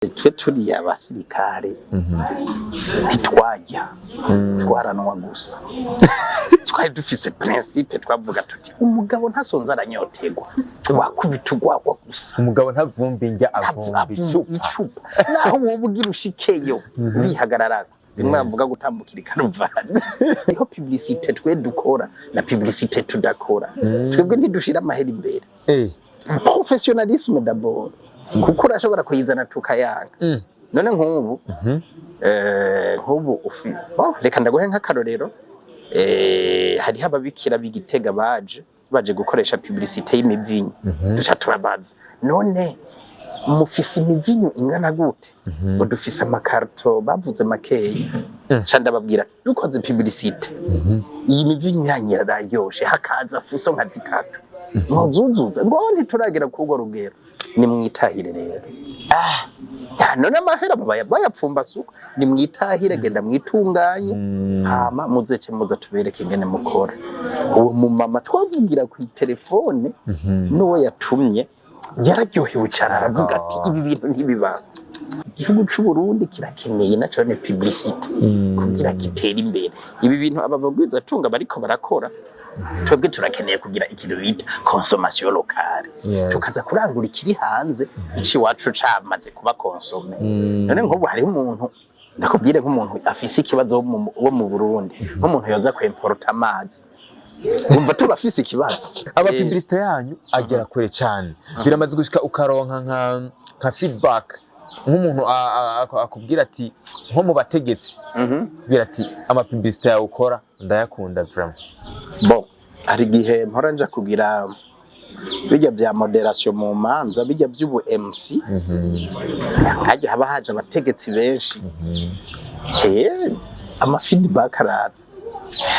Twe turiya abasirikare ntitwajya, twaranwa gusa. Twari dufise principe, twavuga tuti: "Umugabo ntasonza aranyotegwa." Twakubita urwagwa gusa. Umugabo ntavumba indya, avumba icupa. Icupa. Naho wowe ugira ushikeyo, urihagararako. Rimwe bavuga gutambukira ikaruvari. Niho publicité twe dukora na publicité tudakora. Twebwe ntidushira amahera imbere. Professionnalisme d'abord, kuko urashobora kuyizana tukayanga. None nk'ubu nk'ubu oh, reka ndaguhe nk'akarorero. Hariho ababikira b'Igitega baje gukoresha publicité y'imivinyu. Duca turabaza: "None mufise imivinyu ingana gute?" Ngo dufise amakarto, bavuze makeya. Ca ndababwira: "Dukoze publicité, iyi mivinyu yanyu iraryoshe, hakaza fuso nka zitatu, mwozuzuza?" Ngo ntituragera kurwo rugero. Nimwitahire rero. Ah, none amahera babaya bayapfumba suko? Nimwitahire, genda mwitunganye, hama muzece muza tubereke ingene mukora. Uwo mumama twavugira ku telefone n'uwo yatumye yararyohewe cyane, aravuga ati: "Ibi bintu ntibiba." Igihugu c'u Burundi kirakeneye naco ni publicité kugira gitere imbere. Ibi bintu aba bagwizatunga bariko barakora, twebwe turakeneye kugira ikintu bita consommation locale. Tukaza kurangura ikiri hanze, ici iwacu camaze kuba consommé. None nk'ubu hariho umuntu, ndakubwire, nk'umuntu afise ikibazo wo mu Burundi, nk'umuntu yoza kwemporota amazi, wumva tuba afise ikibazo. Aba publicité yanyu agera kure cyane. Biramaze gushika ukaronka nka feedback, nk'umuntu akubwira ati, nko mu bategetsi, kubwira ati: "Ama publicité yawe ukora ndayakunda vraiment"? Bon, hari igihe mpora nja kugira bijya bya modération mu manza, bijya by'ubu MC, hajya haba haje abategetsi benshi. He, ama feedback araza.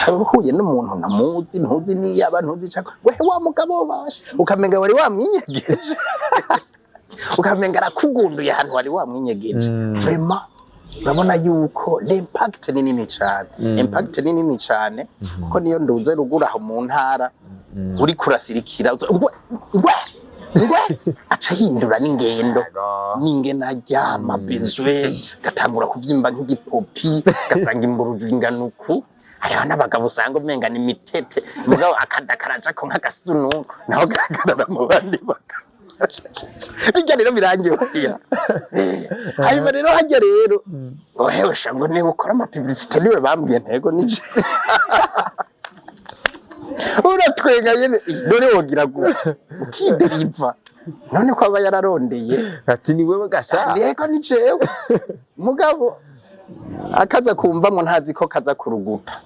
Uhuye n'umuntu ntamuzi, ntuzi niyaba ntuzi cyangwa wehe wa mugabo bashe, ukamenga wari wamwinyegeje, ukamenga arakugunduye ahantu wari wamwinyegeje. Vraiment urabona yuko l'impact ni nini cyane. Impact ni nini cyane, kuko niyo nduze ruguru aho mu ntara, uri kurasirikira ngwe ngwe ngwe, aca hindura n'ingendo n'ingene aryama, bezwe gatangura kuvyimba nk'igipopi, gasanga imburuju ingana uku. Hariho n'abagabo usanga umenga ni mitete, mugabo akada karajako nk'agasunu, naho gahagarara mu bandi bagabo. Bijya rero birangyohera. Hanyuma rero hajya rero ohewesha ngo niba ukora ama publicité, niwe bambwiye ntego nije. Uratwenga nyene, none wogira gutya ukideriva, none ko aba yararondeye. Ati: "Ni wewe gasha." Yego, ni jewe, mugabo akaza kumvamwo ntazi ko kaza kuruguta.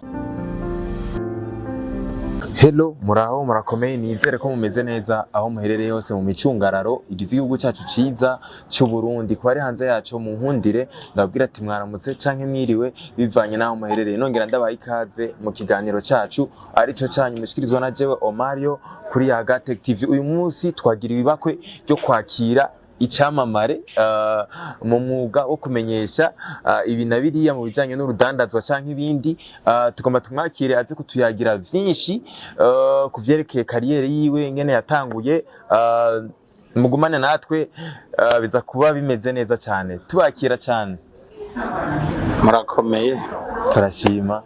Hello, muraho, murakomeye? Nizere ko mumeze neza aho muherereye hose mu micungararo igize igihugu cyacu ciza cy'u Burundi. Ko ari hanze yaco, mu nkundire ndababwira ati mwaramutse canke mwiriwe, bivanye n'aho muherereye. Nongera ndabaha ikaze mu kiganiro cacu arico canyu mushikirizwa na jewe Omario kuri Yaga Tech TV. Uyu munsi twagiriwe ibakwe ryo kwakira icamamare mu mwuga wo kumenyesha ibi na biriya mu bijanye n'urudandazwa canke ibindi. Tugomba tumwakire aze kutuyagira vyinshi ku vyerekeye carrière yiwe, ingene yatanguye. Mugumane natwe, biza kuba bimeze neza cyane. Tubakira cyane. Murakomeye? Turashima.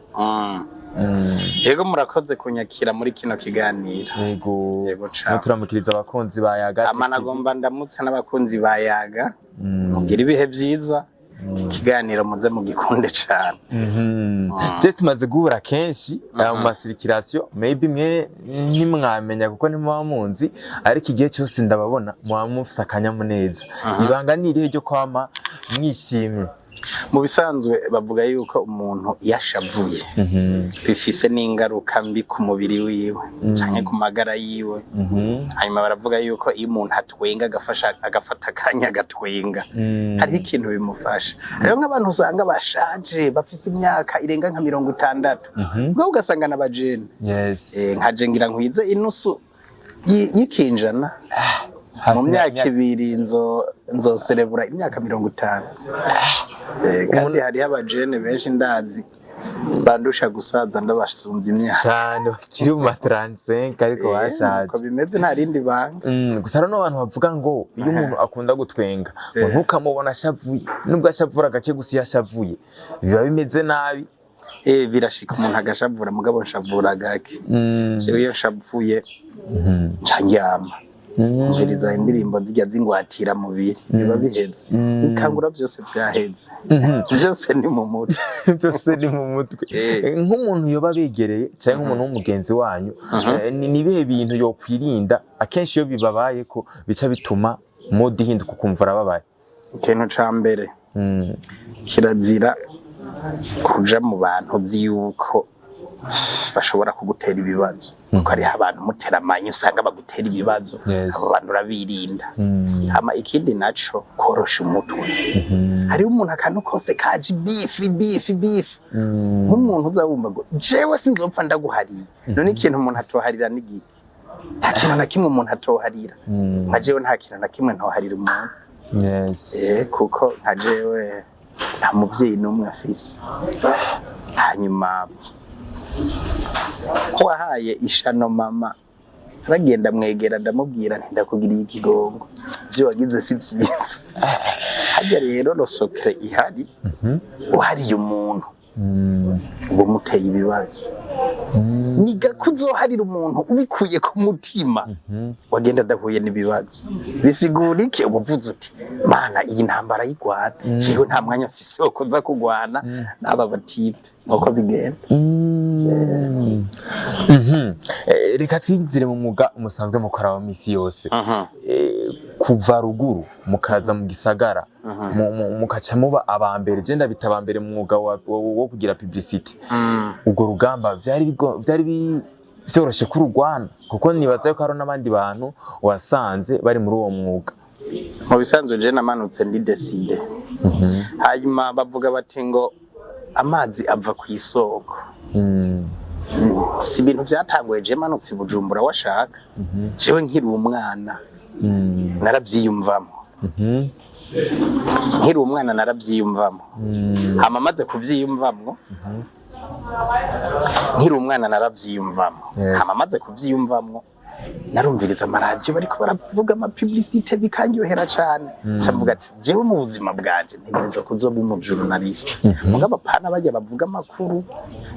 Yego, murakoze kunyakira muri kino kiganiro. Yego. Yego cane. Turamukiriza abakunzi ba Yaga Ama Tech TV. Nagomba ndamutse n'abakunzi ba Yaga. Mugire ibihe vyiza, ikiganiro muze mugikunde cane. Je tumaze guhura kenshi mu ma circulation, maybe mwe ntimwamenya kuko ntimuba munzi, ariko igihe cyose ndababona muba mufise akanyamuneza. Ibanga ni irihe ryo kwama mwishimye? Mu bisanzwe bavuga yuko umuntu iyo ashavuye bifise n'ingaruka mbi ku mubiri wiwe canke ku magara yiwe. Hanyuma baravuga yuko iyo umuntu atwenga, agafasha, agafata akanya agatwenga, hariho ikintu bimufasha. Hariho nk'abantu usanga bashaje, bafise imyaka irenga nka 60, ubwo ugasanga n'abajene. Nkaje ngira nkwize inusu y'ikinjana. Hafi mu myaka 2 nzoserebura imyaka 50. Kandi hariho abajene benshi ndazi. Bandusha gusaza, ndabasumbya imyaka. Cyane, bakiri mu ma 35 ariko bashaje. Uko bimeze, nta rindi banga. Gusa rero abantu bavuga ngo iyo umuntu akunda gutwenga ngo ntukamubona ashavuye, nubwo ashavura gake, gusa iyo ashavuye biba bimeze nabi. Birashika umuntu agashavura, mugabo nshavura gake. Jewe iyo nshavuye nca ndyama, umviriza indirimbo zijya zingwatira mubiri, biba biheze. Bikangura byose byaheze. Byose ni mu mutwe. Byose ni mu mutwe. Nk'umuntu yoba abegereye cyangwa nk'umuntu w'umugenzi wanyu, ni ibihe bintu yokwirinda akenshi iyo bibabaye ko bica bituma mood ihinduka, ukumva urababaye? Ikintu ca mbere, kirazira kuja mu bantu uzi yuko bashobora kugutera ibibazo, kuko hariho abantu muteramanye usanga bagutera ibibazo. Abo bantu urabirinda. Hama ikindi naco, korosha umutwe. Hariho umuntu akantu kose kaje beef, beef, beef. Nk'umuntu uza wumva ngo jewe sinzopfa ndaguhariye. None ikintu umuntu atoharira n'igiki? Nta kintu na kimwe umuntu atoharira. Nka jewe nta kintu na kimwe ntoharira umuntu. Kuko nka jewe nta muvyeyi n'umwe afise. Hanyuma ko wahaye ishano mama, aragenda mwegera, ndamubwira nti: "Ndakugiriye ikigongo, ivyo wagize si vyiza." Harya rero le secret ihari, uhariye umuntu uba umuteye ibibazo. Ni gake uzoharira umuntu ubikuye ku mutima wagenda adahuye n'ibibazo. Bisigura iki? Uba uvuze uti: "Mana, iyi ntambara y'igwana, jewe nta mwanya mfise wo kuza kugwana n'aba ba types." Nkuko bigenda. Reka twigizire mu mwuga musanzwe mukora wa misi yose. Kuva ruguru mukaza mu gisagara, mukaca muba aba mbere, je ndabita aba mbere mu mwuga wo kugira publicité, urwo rugamba vyari vyoroshe kurugwana? Kuko nibaza yuko hari n'abandi bantu wasanze bari muri uwo mwuga. Mu bisanzwe je namanutse ndi décidé. Hanyuma bavuga bati ngo amazi ava ku isoko. Si ibintu byatanguye je manutse i Bujumbura, washaka jewe nkiri umwana naravyiyumvamo. Nkiri umwana naravyiyumvamo. Hama maze kuvyiyumvamwo, nkiri umwana naravyiyumvamo. Hama maze kuvyiyumvamwo, narumviriza amaradiyo bariko baravuga ama publicité, bikanyohera cane. Nca mvuga ati: "Jewe mu buzima bwanje ntegerezwa kuzoba umu journaliste, mugabo pana bajya bavuga amakuru,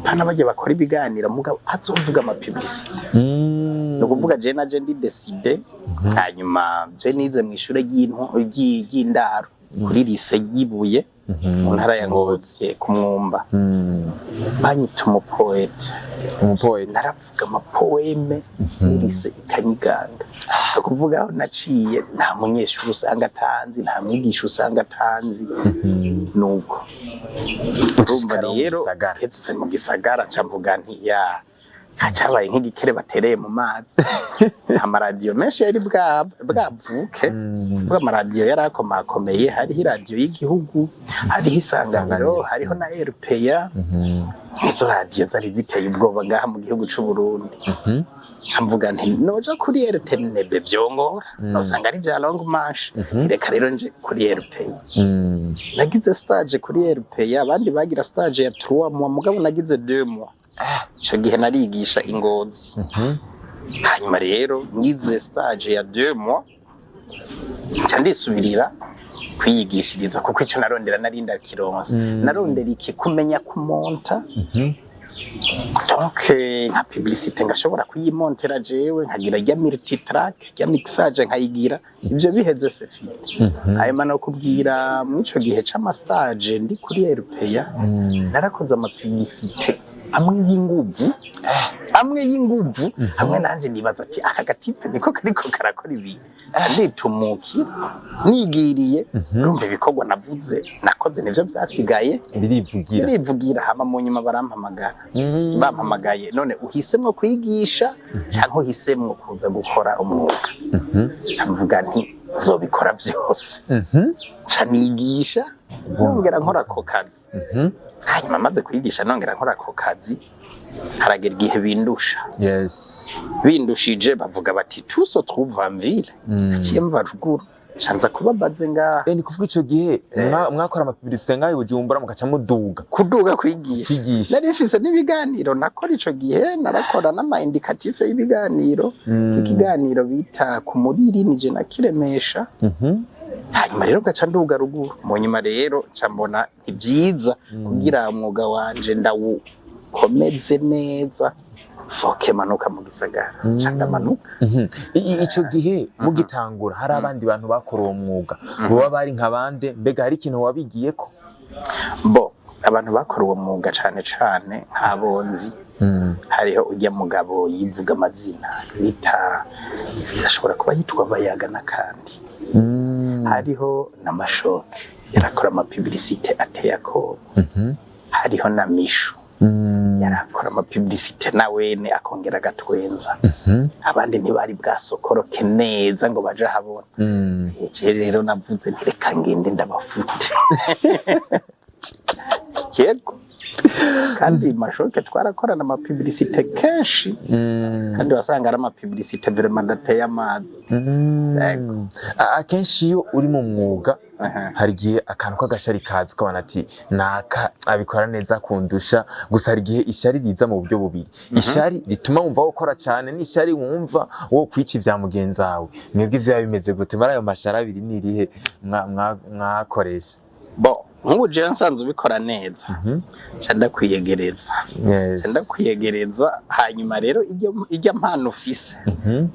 pana bajya bakora ibiganiro, mugabo azovuga ama publicité." Ni ukuvuga je naje ndi décidé. Hanyuma je nize mu ishure ry'indaro kuri lycée yibuye mu ntara ya Ngozi ku Mwumba. Banyita umu poète. Umu poète. Naravuga ama poèmes muri lycée ikanyiganga. Ni ukuvuga aho naciye nta munyeshuri usanga atanzi, nta mwigisha usanga atanzi. Nuko urumva Ushikara mu rero gisagara. Hetse mu gisagara, nca mvuga nti ya kacabaye nk'igikere batereye mu mazi. Amaradiyo menshi yari bwavuke. Kuvuga amaradiyo yari akomakomeye, hariho iradiyo y'igihugu, hariho Isanganiro, Isanganiro. hariho na RPA. Izo radiyo zari ziteye ubwoba ngaha mu gihugu c'u Burundi. Nca mvuga nti noja kuri RTNB vyongora, nosanga ari vya longue marche, reka rero nje kuri RPA. Nagize stage kuri RPA, abandi bagira stage ya 3 mois, mugabo nagize 2 mois. Ico gihe narigisha i Ngozi. Hanyuma rero ngize stage ya 2 mois, nca ndisubirira kwiyigishiriza, kuko ico narondera nari ndakironse. Narondera iki? Kumenya kumonta. Donc nka publicité ngashobora kuyimontera jewe, nkagira rya multitrack, rya mixage nkayigira. Ivyo biheze, c'est fini. Hanyuma no kubwira muri ico gihe c'ama stage ndi kuri RPA, narakoze ama publicité amwe y'inguvu, amwe y'inguvu, hamwe nanje nibaza ati: "Aka ga type niko kariko karakora ibi." Nditumukira nigiriye. Urumva ibikorwa navuze nakoze nivyo vyasigaye. Birivugira. Birivugira. Hama mu nyuma barampamagara. Bampamagaye: "None uhisemwo kwigisha canke uhisemwo kuza gukora umwuga?" Nca mvuga nti nzobikora vyose. Nca nigisha, nongera nkora ako kazi. Hanyuma maze kwigisha, nongera nkora ako kazi, haragera igihe bindusha. Bindushije, bavuga bati: "Tu se trouve en ville." Naciye mva ruguru. Nca kuba baze ngaha. Ni kuvuga ico gihe mwakora ama publicité ngaho i Bujumbura, mugaca muduga Kuduga kwigisha. Kwigisha. Nari mfise n'ibiganiro nakora ico gihe, narakora n'ama indicatif y'ibiganiro. Ikiganiro bita ku muriri nije nakiremesha. Hanyuma rero gaca nduga ruguru. Mu nyuma rero nca mbona ibyiza kugira umwuga wanje ndawukomeze neza, foke manuka mu gisagara, nca ndamanuka. Ico gihe mugitangura, hari abandi bantu bakora uwo mwuga boba bari nka bande? Mbega hari ikintu wabigiyeko? Bo abantu bakora uwo mwuga cane cane nk'abonzi, hariho ujya mugabo yivuga amazina bita, ashobora kuba yitwa Bayaga n'akandi. Hariho na Mashoke, yarakora ama publicité ateye akoba. Hariho na Mishu, yarakora ama publicité nawene akongera agatwenza. Abandi ntibari bwasokoroke neza ngo baje ahabona. Je rero navuze nti reka ngende ndabafute. Yego, kandi Mashoke twarakorana ama publicité kenshi, kandi wasanga ari ama publicité vraiment adateye amazi. Yego. Akenshi iyo uri mu mwuga, hari igihe akantu k'agashari kaza, ukabona ati naka abikora neza kundusha. Gusa hari igihe ishari riza mu buryo bubiri: ishari rituma wumva wokora cyane, n'ishari wumva wo kwica ivya mugenzi wawe. Mwebwe ivyaba bimeze gute muri ayo mashari abiri? Nirihe mwakoresha? Bo nk'ubu jewe nsanzwe ubikora neza, nca ndakwiyegereza. Nca ndakwiyegereza, hanyuma rero ijya mpano ufise,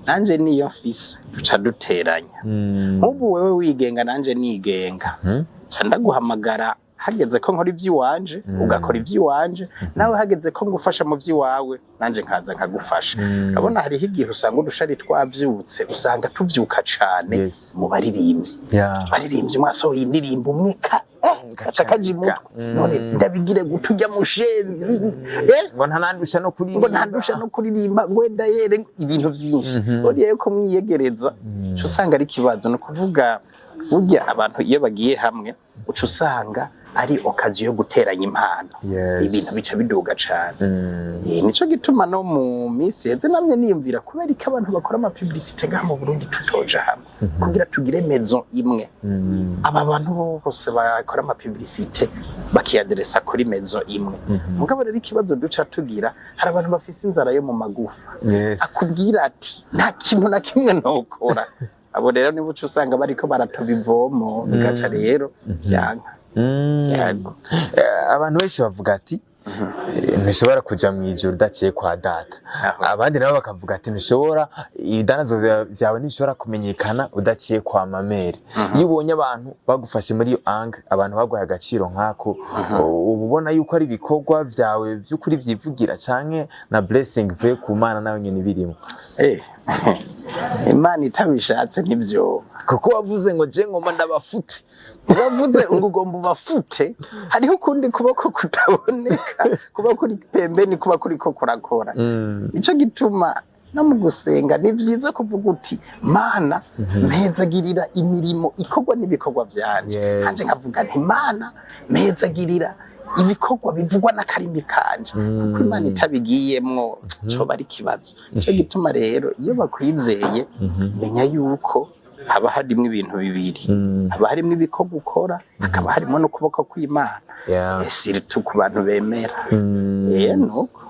nanje niyo mfise, duca duteranya. Nk'ubu wewe wigenga, nanje nigenga, nca ndaguhamagara hageze ko nkora ivy'iwanje, ugakora ivy'iwanje. Nawe hageze ko ngufasha mu vy'iwawe, nanje nkaza nkagufasha. Urabona hariho igihe usanga udushari twavyutse, usanga tuvyuka cane mu baririmbyi. Baririmbyi, umwe asohoye indirimbo, umwe ka gaca kaja imutwe. None ndabigire gute ujya mushenzi ibi? Ngo ntanandusha no kuririmba. Ngo ntandusha no kuririmba, ngo wenda yere ibintu vyinshi. Uriya yuko mwiyegereza, uca usanga ari ikibazo. Ni ukuvuga burya abantu iyo bagiye hamwe, uca usanga ari occasion yo guteranya impano. Ibintu bica biduga cane. Nico gituma no mu minsi heze namye niyumvira kubera ko abantu bakora ama publicité ngaha mu Burundi tutoja hamwe kugira tugire maison imwe. Aba bantu bose bakora ama publicité bakiyaderesa kuri maison imwe. Mugabo rero ikibazo duca tugira, hari abantu bafise inzara yo mu magufa, akubwira ati nta kintu na kimwe nokora. Abo rero nibo uca usanga bariko baratoba ivomo, bigaca rero vyanka. Yego. Abantu benshi bavuga ati ntushobora kuja mu ijuru udaciye kwa data. Abandi nabo bakavuga ati ntushobora, ibidandazo vyawe ntibishobora kumenyekana udaciye kwa mamere. Iyo ubonye abantu bagufashe muri iyo angle, abantu baguhaye agaciro nk'ako, uba ubona yuko ari ibikorwa vyawe vy'ukuri vyivugira, canke na blessing ivuye ku Mana nawe nyene ibirimo? Imana itabishatse ntibyoba. Kuko wavuze ngo je ngomba ndabafute. Uravuze ngo ugomba ubafute, hariho ukundi kuboko kutaboneka kuba kuri pembeni, kuba kuriko kurakora. Nico gituma no mu gusenga ni vyiza kuvuga uti Mana, mpezagirira imirimo ikorwa n'ibikorwa vyanje. Hanje nkavuga nti Mana, mpezagirira ibikorwa bivugwa n'akarimi kanje, kuko Imana itabigiyemwo coba ari ikibazo. Nico gituma rero iyo bakwizeye, menya yuko haba harimwo ibintu bibiri: haba harimwo ibikorwa ukora, hakaba harimo n'ukuboko kw'Imana. Surtout ku bantu bemera. Nuko.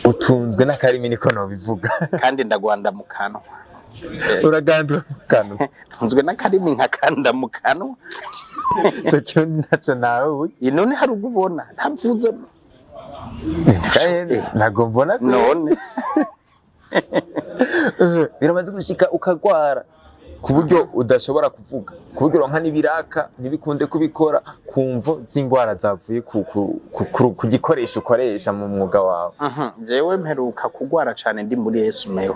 Utunzwe n'akarimi, niko nobivuga. Kandi ndagwanda mu kanwa. Uragandwa mu kanwa. Ntunzwe n'akarimi nkakanda mu kanwa. Ico kintu naco nawe. None hari ubwo ubona ntavuze? Ntago mbona ko None biramaze gushika ukagwara ku buryo udashobora kuvuga, ku buryo uronka n'ibiraka ntibikunde kubikora ku mvo z'ingwara zavuye ku gikoresho ukoresha mu mwuga wawe? Jewe mperuka kugwara cane ndi muri Esumeho,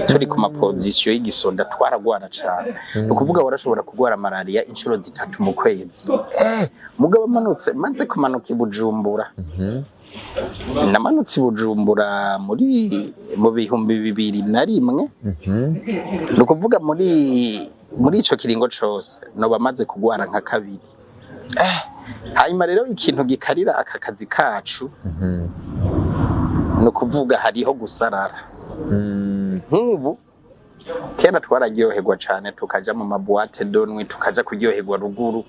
turi ku ma position y'igisonda, twaragwara cane. Ni ukuvuga warashobora kugwara malaria inshuro 3 mu kwezi. Mugabo manutse, maze kumanuka i Bujumbura, namanutse i Bujumbura muri mu 2001. Ni ukuvuga muri ico kiringo cose noba maze kugwara nka kabiri. Hanyuma rero ikintu gikarira aka kazi kacu, ni ukuvuga hariho gusarara. Nk'ubu Kera twararyoherwa cane, tukaja mu ma boîtes de nuit, tukaja kuryoherwa ruguru.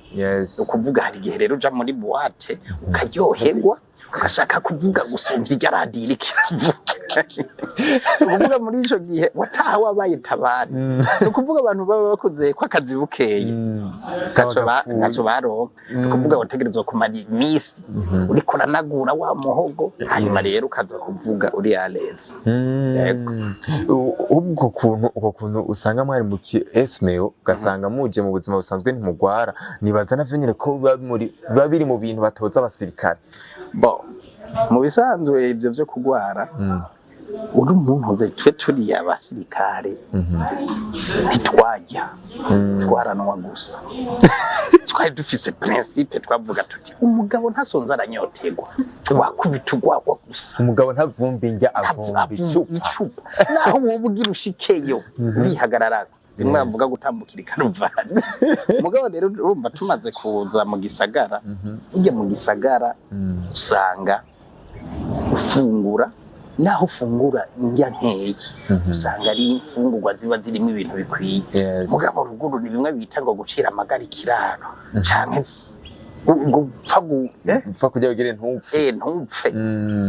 Ukuvuga hari igihe rero uja muri boîte ukaryoherwa, ugashaka kuvuga gusumvya irya radiyo iriko iravuga. Ni ukuvuga muri ico gihe wataha wabaye tabari. Ni ukuvuga abantu baba bakoze ko akazi bukeye ntaco baronka. Ni ukuvuga wategerezwa kumara imisi uriko uranagura wa muhogo, hanyuma rero ukaza kuvuga uri à l'aise. Yego. Ubwo kuntu usanga mwari mu ki SMO, ugasanga muje mu buzima busanzwe ntimugwara, nibaza navyo nyene ko biba biri mu bintu batoza abasirikare. Bon, mu bisanzwe ivyo vyo kugwara, uri umuntu uze, twe turi abasirikare ntitwajya, twaranwa gusa. Twari dufise principe, twavuga tuti: "Umugabo ntasonza aranyotegwa." Twakubita urwagwa gusa. Umugabo ntavumba indya, avumba icupa. Icupa. Naho wowe ugira ushikeyo urihagararako, bimwe bavuga gutambukira ikaruvari. Mugabo rero urumva tumaze kuza mu gisagara, ujya mu gisagara usanga ufungura, naho ufungura indya nkeyi, usanga ari imfungurwa ziba zirimo ibintu bikwiye. Mugabo ruguru ni bimwe bita ngo gucira amagara ikiraro, canke gupfa Upfa kurya ugire ntupfe. Ntupfe.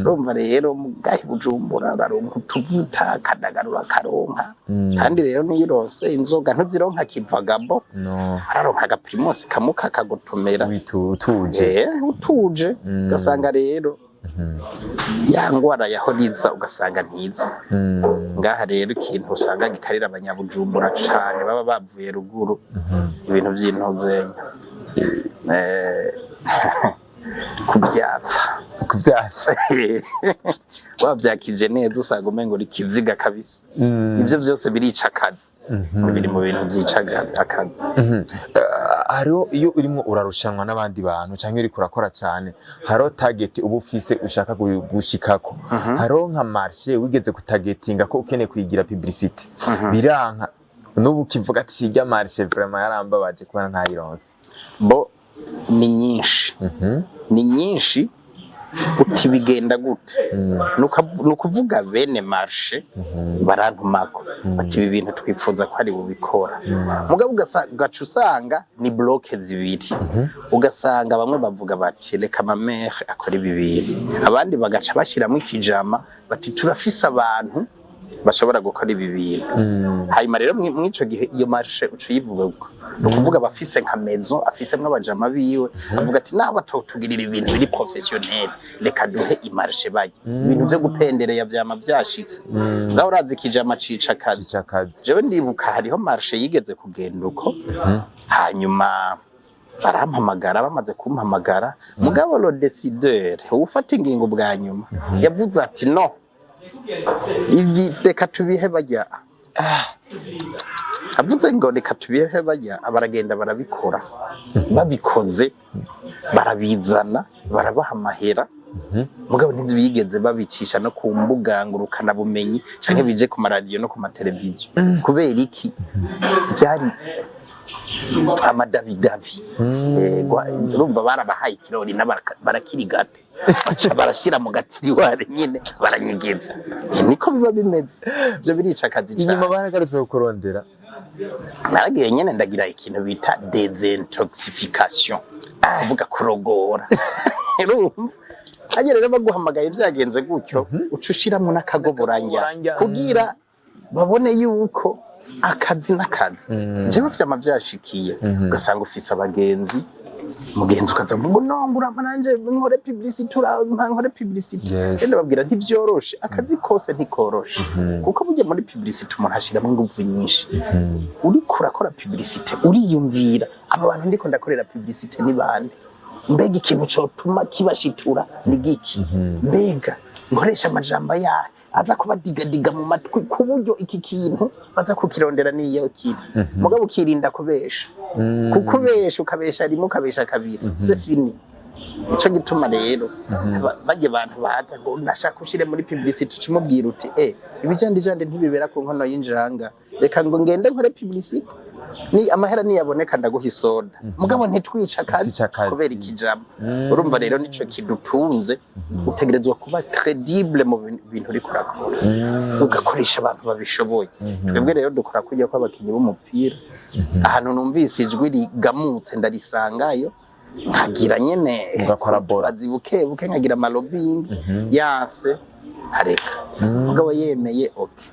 Urumva rero mugahe Bujumbura uraronka utuvuta, akadagara urakaronka. Kandi rero niyo uronse inzoga ntuzironka kivagabo. No. Araronka aga Primus kamuka kagotomera. Utuje. Utuje. Ugasanga rero ya ngwara yahoriza ugasanga ntiza. Ngaha rero ikintu usanga gikarira abanyabujumbura cane baba bavuye ruguru, ibintu vy'intuzenya, kuvyatsa. Kuvyatsa. Wavyakije neza usanga umengo uri kiziga kabisa. Ivyo vyose birica akazi, biri mu bintu vyica akazi. Hariho iyo urimo urarushanwa n'abandi bantu canke uriko urakora cane, hariho target uba ufise ushaka gushikako. Hariho nka marché wigeze kutagetinga ko ukeneye kuyigira publicity biranka, n'ubu ukivuga ati: "Irya marché vraiment yarambabaje kubona ntayironse"? Bo ni nyinshi, ni nyinshi. Uti bigenda gute? Ni ukuvuga bene marché barantumako bati: "Ibi bintu twifuza ko ari bubikora." Mugabo ugaca usanga ni blocs zibiri, ugasanga bamwe bavuga bati: "Reka mamere akora ibi bintu", abandi bagaca bashyiramo ikijama bati: "Turafise abantu bashobora gukora ibi bintu." Hanyuma rero mw'ico gihe iyo marché uca uyivuga uko. Ni ukuvuga abafise nka maison afisemwo abajama biwe, avuga ati: "Naho batotugirira ibintu biri professionnel, reka duhe i marché bajya ibintu vyo gupendereya." Vyama vyashitse ngaho, urazi ikijama cica akazi. Cica akazi. Jewe ndibuka hariho marché yigeze kugenda uko, hanyuma barampamagara. Bamaze kumpamagara, mugabo le décideur, ufata ingingo bwa nyuma, yavuze ati: "No, ibi reka tubihe bajya." Avuze ngo reka tubihe bajya, baragenda barabikora. Babikoze barabizana, barabaha amahera, mugabo ntibigeze babicisha no ku mbuga ngurukanabumenyi canke bije ku maradiyo no ku mateleviziyo. Kubera iki? Byari amadabidabi. Yego, urumva barabahaye ikirori barakirigata, baca barashyira mu ga tiroir nyine baranyegeza. Niko biba bimeze, ivyo birica akazi Inyuma cane. baragarutse kukurondera? Naragiye nyene ndagira ikintu bita désintoxification, kuvuga kurogora. Urumva hajya rero baguhamagaye byagenze gutyo, uca ushiramwo n'akagoboranya N'akagoboranya, kugira babone yuko akazi n'akazi. Jewe vyama vyashikiye, ugasanga ufise abagenzi, mugenzi ukaza ngo: "No, urampa nanje nkore publicity, urampa nkore publicity." Rero ndababwira ntivyoroshe, akazi kose ntikoroshe, kuko burya muri publicity umuntu ashiramwo inguvu nyinshi. Uriko urakora publicity uriyumvira: aba bantu ndiko ndakorera publicity ni bande? Mbega ikintu cotuma kibashitura ni giki? Mbega nkoresha amajambo ayahe aza kubadigadiga mu matwi ku buryo iki kintu baza kukirondera niyo kiri? Mugabo ukirinda kubesha, kuko ubesha, ukabesha rimwe, ukabesha kabiri, c'est fini. Nico gituma rero barya abantu baza ngo: "Nashaka ushire muri publicity", uca umubwira uti: "Eh, ibijandijandi ntibibera ku nkono y'injanga, reka ngo ngende nkore publicity." Ni amahera niyaboneka ndaguha isoda, mugabo ntitwica akazi Ntitwice akazi. kubera ikijambo. Urumva rero nico kidutunze. Utegerezwa kuba crédible mu bintu uriko urakora, ugakoresha abantu babishoboye. Twebwe rero dukora kujya kw'abakinyi b'umupira. Ahantu numvise ijwi rigamutse ndarisangayo, nkagira nyene Mugakorabora. utubazi buke buke, nkagira ama lobbying yanse areka, mugabo yemeye, okay.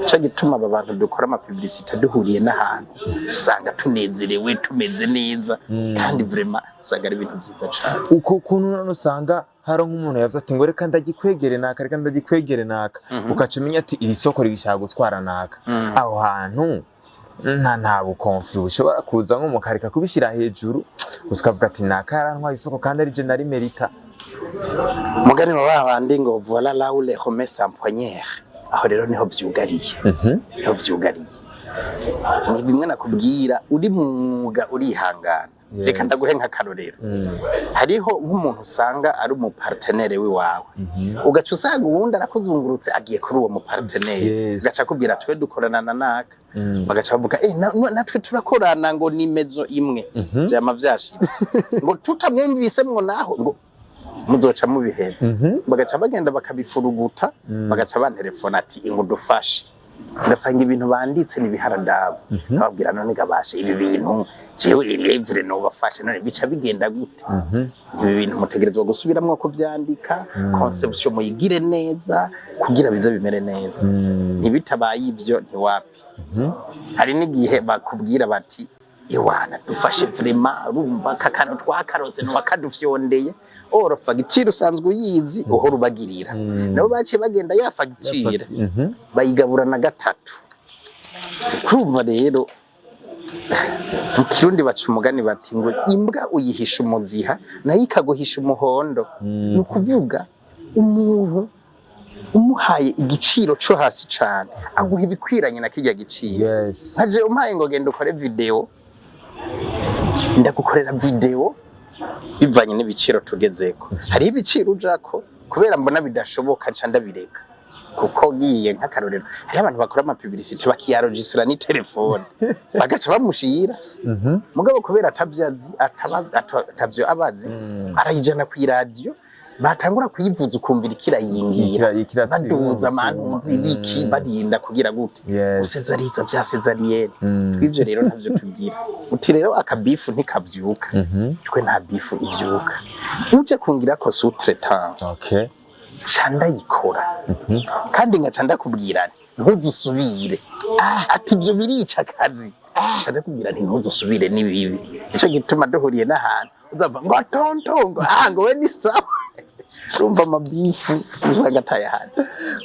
Ico gituma aba bantu dukora ama publicité duhuriye n'ahantu usanga tunezerewe, tumeze neza, kandi vraiment usanga ari ibintu vyiza cane. Uko kuntu none usanga hari nk'umuntu yavuze ati ngo reka ndagikwegere naka, reka ndagikwegere naka, ukaca umenya ati iri soko rigishaka gutwara naka, aho hantu nta bu conflit bushobora kuza, nko mukareka kubishyira hejuru gusa ukavuga ati naka yarantwaye isoko kandi ari je nari merita? Mugani wa babandi ngo voilà là où les romains s'empoignèrent. Aho rero niho vyugariye, niho vyugariye. Ni bimwe nakubwira, uri mu mwuga urihangana. Reka ndaguhe nk'akarorero. Hariho nk'umuntu usanga ari umu partenaire w'iwawe, ugaca usanga uwundi arakuzungurutse, agiye kuri uwo mu partenaire, ugaca akubwira twe dukorana na naka, bagaca bavuga natwe turakorana, ngo ni maison imwe. Vyama vyashitse ngo tutamwumvisemwo, naho ngo muzoca mubihera, bagaca bagenda bakabifuruguta, bagaca bantelefona ati ngo dufashe, ngasanga ibintu banditse ni ibiharadabo. Nkababwira none gabashe ibi bintu jewe ilevre nobafashe, none bica bigenda gute? Ibi bintu mutegerezwa gusubiramwo kuvyandika, conception muyigire neza kugira bize bimere neza. Ntibitabaye ivyo ntiwapi. Hari n'igihe bakubwira bati iwana dufashe vraiment, urumva aka kantu twakarose ntiwakadufyondeye, or fagitire usanzwe uyizi, uhora ubagirira. Nabo baciye bagenda ya fagitire bayigabura na gatatu. Kurumva rero mu Kirundi baca umugani bati ngo imbwa uyihisha umuziha nayo ikaguhisha umuhondo. Ni ukuvuga umuntu umuhaye igiciro co hasi cane aguha ibikwiranye na kirya giciro. Nkaje umpaye ngo genda ukore video, ndagukorera video bivanye n'ibiciro tugezeko. Hariho ibiciro ujako kubera mbona bidashoboka nca ndabireka, kuko ngiye nk'akarorero hariho abantu bakora ama publicité bakiyarogisira ni telefone bagaca bamushira, mugabo kubera atavyazi, atavyo abazi, arayijana kw'iradiyo, batangura kuyivuza ukumvira ikirayingira, baduza amantuzi ibiki, barinda kugira gute, gusezariza vya césarienne. Twivyo rero ntavyo tugira. Uti rero aka beef ntikavyuka. Twe nta beef ivyuka. Uje kungira ko sous-traitance, ca ndayikora, kandi ngaca ndakubwira nti ntuzusubire. Ati ivyo birica akazi. Ca ndakubwira nti ntuzusubire, ni bibi. Nico gituma duhuriye n'ahantu uzava ngo tonton, ngo ah, ngo we ni sawa. Urumva ama beef usanga atayahari.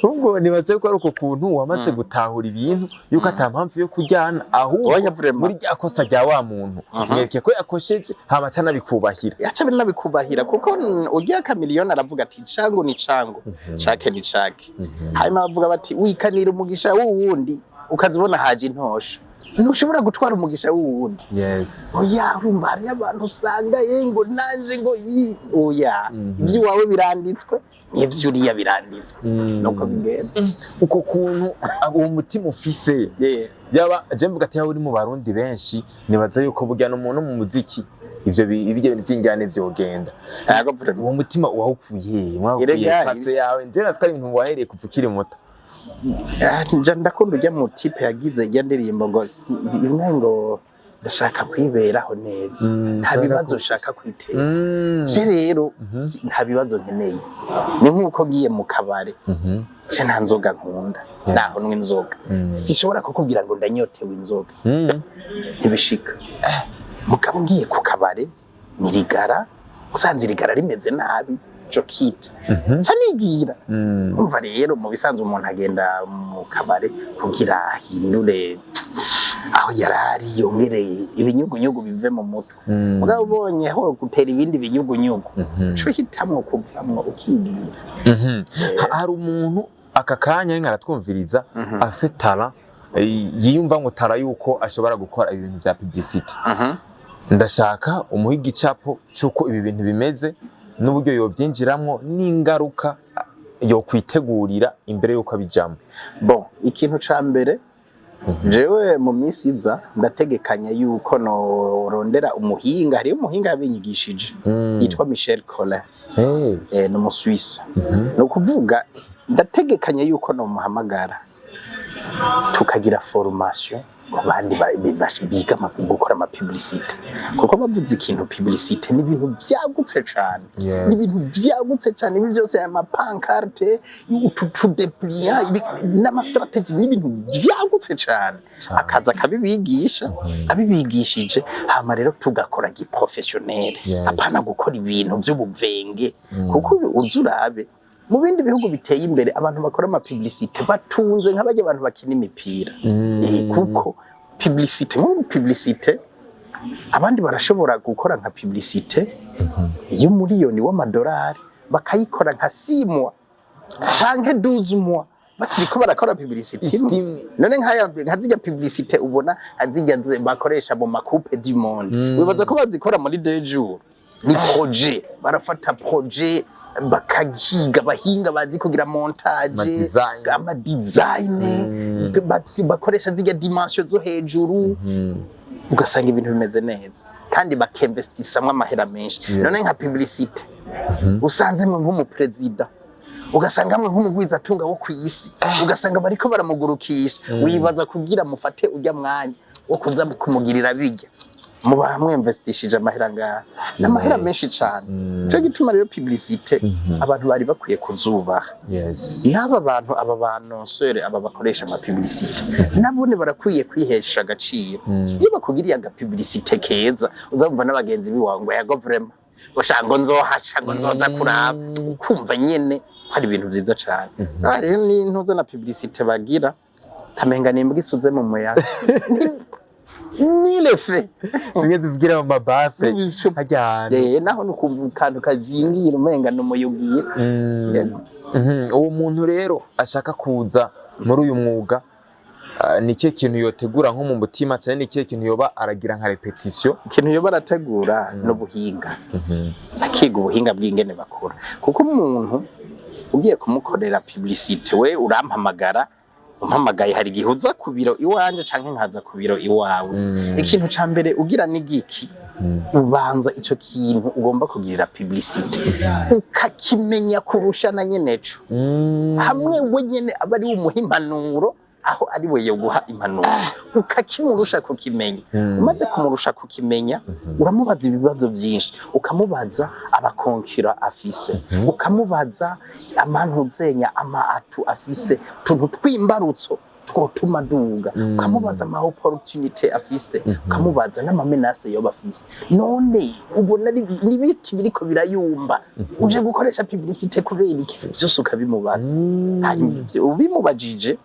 Ubwo nibaze ko ari uko kuntu wamaze gutahura ibintu yuko ata mpamvu yo kujyana, ahubwo Oya, vraiment. muri rya kosa rya wa muntu mwereke ko yakosheje, hama aca anabikubahira. Yaca binabikubahira, kuko urya kamiliyoni aravuga ati changu ni changu, chake ni chake. Hanyuma bavuga bati wikanira umugisha w'uwundi ukazibona haje intosho. Ntushobora gutwara umugisha w'uwundi. Oya, urumva hariyo abantu usanga ye ngo nanje ngo yi, oya. Iby'iwawe biranditswe n'ivy'uriya biranditswe, nuko bigenda. Uko kuntu uwo mutima ufise, yaba je mvuga ati yaba uri mu Barundi benshi, nibaza yuko burya n'umuntu mu muziki ivyo ibyo bintu vy'injyane vyogenda. Yego, vraiment. Uwo mutima wawukuye he? Mwawukuye Erega, pase yawe nje nazi ko ari ibintu wahereye kuva ukiri muto. Ah, nja ndakunda ujya mu type yagize ijya ndirimbo ngo si imwe ngo ndashaka kwiberaho neza, nta bibazo nshaka kwiteza. Je rero nta bibazo nkeneye. Ni nk'uko ngiye mu kabare, je nta nzoga nkunda. Naho nywa inzoga, sishobora kukubwira ngo ndanyotewe inzoga, ntibishika. Mugabo ngiye ku kabare ni rigara, usanze irigara rimeze nabi jo kita nca nigira. Umva rero, mu bisanzwe umuntu agenda mu kabare kugira ahindure aho yarari, yongere ibinyugunyugu bive mu mutwe. Mugabo ubonye ho gutera ibindi binyugunyugu, uca uhitamwo kuvamwo ukigira. Hari umuntu aka kanya ariko aratwumviriza afise talent, yiyumva ngo talent yuko ashobora gukora ibintu vya publicity. Ndashaka umuhe igicapo c'uko ibi bintu bimeze n'uburyo yovyinjiramwo n'ingaruka yokwitegurira imbere yuko abijamwo. Bon, ikintu ca mbere Jewe mu minsi iza ndategekanya yuko norondera umuhinga. Hariyo umuhinga yabinyigishije yitwa Michel Collin. Ni Umusuwisi. Ni ukuvuga ndategekanya yuko nomuhamagara tukagira formation ku bandi biga gukora ama publicité, kuko bavuze ikintu publicité ni ibintu byagutse cane. Ni ibintu byagutse cane. Ibi byose, aya ma pancarte, utu tu dépliant, n'ama stratégie, ni ibintu byagutse cane. Cane. Akaza akabibigisha. Abibigishije, hama rero tugakora gi professionnel, apana gukora ibintu by'ubuvenge, kuko uzi urabe mu bindi bihugu biteye imbere, abantu bakora ama publicité batunze nk'abajya abantu bakina imipira. Kuko publicité, nk'ubu publicité, abandi barashobora gukora nka publicité y'umuriyoni w'amadolari, bakayikora nka 6 mois canke 12 mois bakiriko barakora publicité imwe. Esteem. None nkaya nka zirya publicité ubona zirya bakoresha mu ma coupe du monde, wibaza ko bazikora muri 2 jours? Ni projet, barafata projet bakahiga, bahinga bazi kugira montage, Ama design. ama design, bakoresha zirya dimension zo hejuru, ugasanga ibintu bimeze neza kandi bakemvestisamwo amahera menshi. None nka publicité usanzemwe nk'umuperezida, ugasangamwe nk'umugwizatunga wo ku isi, ugasanga bariko baramugurukisha, wibaza kugira mufate urya mwanya wo kuza kumugirira bijya muba mwemvestishije amahera ngaha n'amahera menshi cane. Nico gituma rero publicité abantu bari bakwiye kuzubaha. N'aba bantu, aba ba annonceur, aba bakoresha ama publicité, nabone barakwiye kwihesha agaciro. Iyo bakugiriye aga publicité keza, uzumva n'abagenzi biwawe ngo yago vraiment, ushaka ngo nzohaca, ngo nzoza kuraba, ukumva nyene ko ari ibintu vyiza cane. Ah, rero n'intuza na publicité bagira kamenga nimbwa isuze mu muyaga nilefe. Zimwe zivugira mu mabafe harya hantu. Naho nukumva akantu kazingira umenga ni umuyugiro. Yego. Uwo muntu rero ashaka kuza muri uyu mwuga, ni ikihe kintu yotegura nko mu mutima, cyane ni ikihe kintu yoba aragira nka répétition? Ikintu yoba arategura n'ubuhinga, akiga ubuhinga bw'ingene bakora, kuko umuntu ugiye kumukorera publicité, we urampamagara, umpamagaye hari igihe uza ku biro iwanje canke nkaza ku biro iwawe. Ikintu ca mbere ugira ni giki? Ubanza ico kintu ugomba kugirira publicité ukakimenya kurusha na nyeneco, hamwe we nyene aba ari we umuha impanuro, aho ari we yoguha impanuro, ukakimurusha kukimenya. Umaze kumurusha kukimenya, uramubaza ibibazo byinshi, ukamubaza aba concurrents afise, ukamubaza amantuzenya ama atouts afise, utuntu tw'imbarutso twotuma duga, ukamubaza ama opportunité afise, ukamubaza n'ama menaces yoba afise. None ubona nibiki biriko birayumba uje gukoresha publicité kubera iki? Vyose ukabimubaza. Hanyuma ivyo ubimubajije,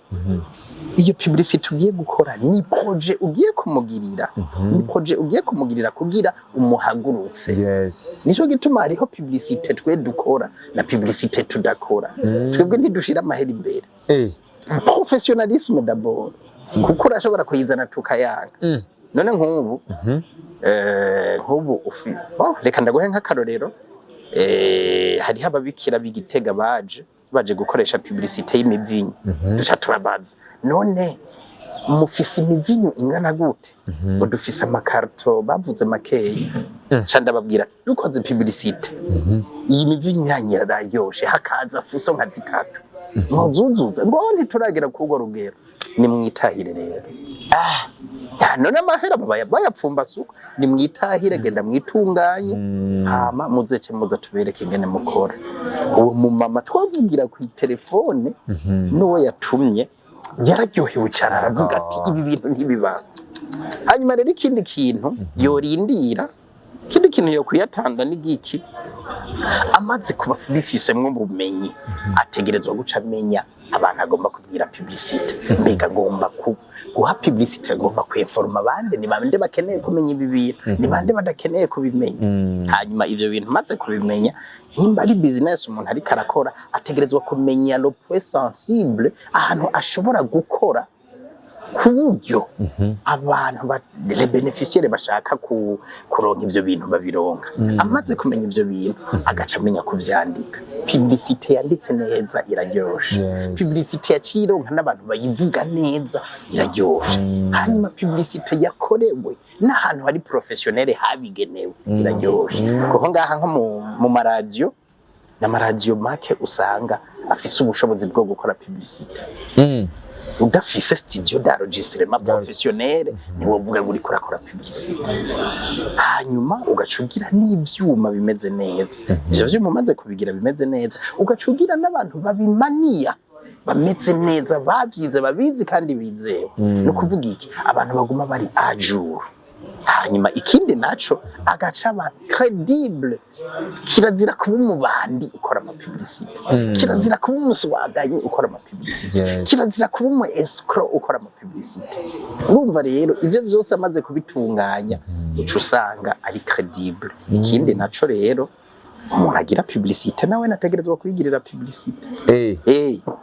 iyo publicité ugiye gukora ni projet ugiye kumugirira, ni projet ugiye kumugirira kugira umuhagurutse. Nico gituma hariho publicité twe dukora na publicité tudakora. Twebwe ntidushira amahera imbere. Professionnalisme d'abord, kuko urashobora kuyizana tukayanga. None nk'ubu nk'ubu oh, reka ndaguhe nk'akarorero. Hariho ababikira b'Igitega baje gukoresha publicité y'imivinyu. Duca turabaza: none mufise imivinyu ingana gute? Ngo dufise amakarto, bavuze makeya. Ca ndababwira: dukoze publicité, iyi mivinyu yanyu iraryoshe, hakaza fuso nka zitatu, mwozuzuza? Ngo ntituragera kurwo rugero. Nimwitahire rero. Ah, none amahera babaya bayapfumbase uko? Nimwitahire, genda mwitunganye, hama muzece muza tubereke ingene mukora. Uwo mumama twavugira ku telefone n'uwo yatumye yararyohewe cyane, aravuga ati: "Ibi bintu ntibiba." Hanyuma rero ikindi kintu yorindira, ikindi kintu yo kuyatanda ni giki? Amaze kuba bifisemwo ubumenyi, ategerezwa guca amenya abantu agomba kubwira publicité. Mbega agomba guha publicité, agomba kwinforma abandi, ni bande bakeneye kumenya ibi bintu, ni bande badakeneye kubimenya? Hanyuma ivyo bintu maze kubimenya, nimba ari business umuntu ariko arakora, ategerezwa kumenya le point sensible, ahantu ashobora gukora. Ku buryo abantu les bénéficiaires bashaka kuronka ivyo bintu babironka. Amaze kumenya ivyo bintu, agaca amenya kuvyandika. Publicité yanditse neza iraryoshe. Publicité yaciye ironka n'abantu bayivuga neza iraryoshe. Hanyuma publicité yakorewe n'ahantu hari professionnel habigenewe iraryoshe. Kuko ngaha nko mu maradiyo, n'amaradiyo make usanga afise ubushobozi bwo gukora publicité. Udafise studio d'enregistrement professionnel, ntiwovuga ngo uriko urakora publicité. Hanyuma ugaca ugira n'ivyuma bimeze neza. Ivyo vyuma umaze kubigira bimeze neza, ugaca ugira n'abantu babimaniya bameze neza, bavyize, babizi kandi bizewe. Ni ukuvuga iki? Abantu baguma bari à jour. Hanyuma ikindi naco, agaca aba crédible. Kirazira kuba umubandi ukora ama publicité. Kirazira kuba umuswaganyi ukora ama publicité. Kirazira kuba umu escroc ukora ama publicité. Urumva rero, ivyo vyose amaze kubitunganya, uca usanga ari crédible. Ikindi naco rero, umuntu agira publicité nawe nategerezwa kuyigirira publicité.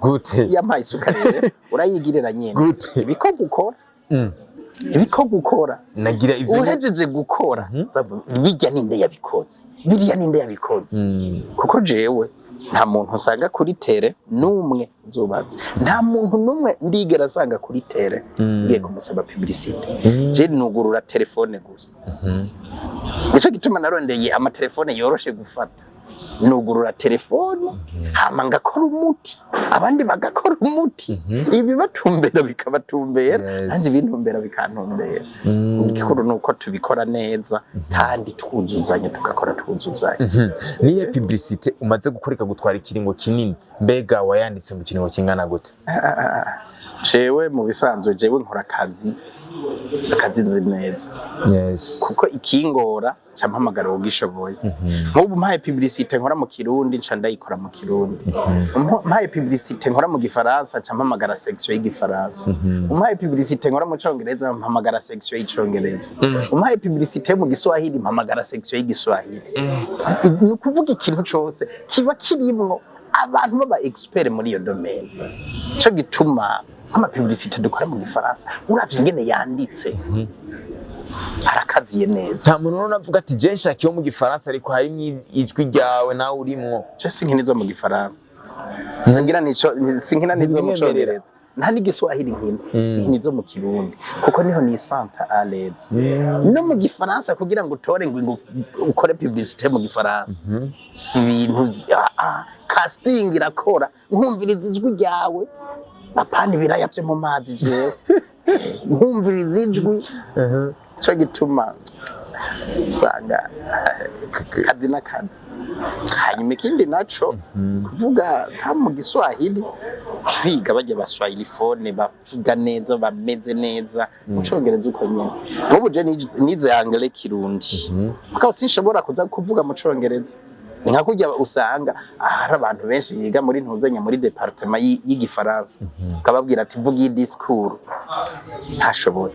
Gute? Yampaye isuka rero, urayigirira nyene. Gute? Ibikorwa ukora, ibikorwa ukora, Nagira ivyo. Uhejeje gukora, bijya ninde yabikoze, biriya ninde yabikoze? Kuko jewe nta muntu usanga kuri terrain n'umwe uzubatse, nta muntu n'umwe ndigera asanga kuri terrain ngiye kumusaba publicité. Je nugurura telefone gusa. Nico gituma narondeye amatelefone yoroshe gufata. Nugurura telefone, hama ngakora umuti, abandi bagakora umuti, ibibatumbera bikabatumbera, nanjye ibintumbera bikantumbera. Igikuru ni uko tubikora neza kandi twuzuzanya, tugakora twuzuzanya. Niyo publicité umaze gukora ikagutwara ikiringo kinini, mbega wayanditse mu kiringo kingana gute? Jewe mu bisanzwe, jewe nkora akazi nzi neza. Kuko ikingora, nca mpamagara uwugishoboye. Nk'ubu mpaye publicité nkora mu Kirundi, nca ndayikora mu Kirundi. Mpaye publicité nkora mu Gifaransa, nca mpamagara section y'Igifaransa. Umpaye publicité nkora mu Congereza, mpamagara section y'Icongereza. Umpaye publicité mu Giswahili, mpamagara section y'Igiswahili. Ni ukuvuga ikintu cose kiba kirimwo abantu baba expert muri iyo domaine. Ico gituma nk'ama publicité dukora mu Gifaransa, uravye ingene yanditse, arakaziye neza. Nta muntu rero avuga ati: "Je nshaka iyo mu Gifaransa, ariko harimwo ijwi ryawe nawe urimwo"? Je sinkina izo mu Gifaransa, singira nico, sinkina n'izo mu Ntibimwemerera. Congereza, nta n'Igiswahili nkina. Nkina izo mu Kirundi kuko niho nisanta à l'aise. No mu Gifaransa, kugira ngo utore ngo ukore publicité mu Gifaransa, si ibintu casting irakora, nkumviriza ijwi ryawe, apana ibiraya vyo mu mazi. Jewe nkumviriza ijwi. Ico gituma usanga kazi n'akazi. Hanyuma ikindi naco, kuvuga nka mu Giswahili, twiga bajya baswahiliphones bavuga neza, bameze neza. Mu Congereza uko nyene. Nk'ubu je nize anglais Kirundi, mugabo sinshobora kuza kuvuga mu Congereza. Ni nka kurya usanga hari abantu benshi biga muri ntuzenya, muri département y'Igifaransa, ukababwira ati: "Vuga iyi discours", ntashoboye.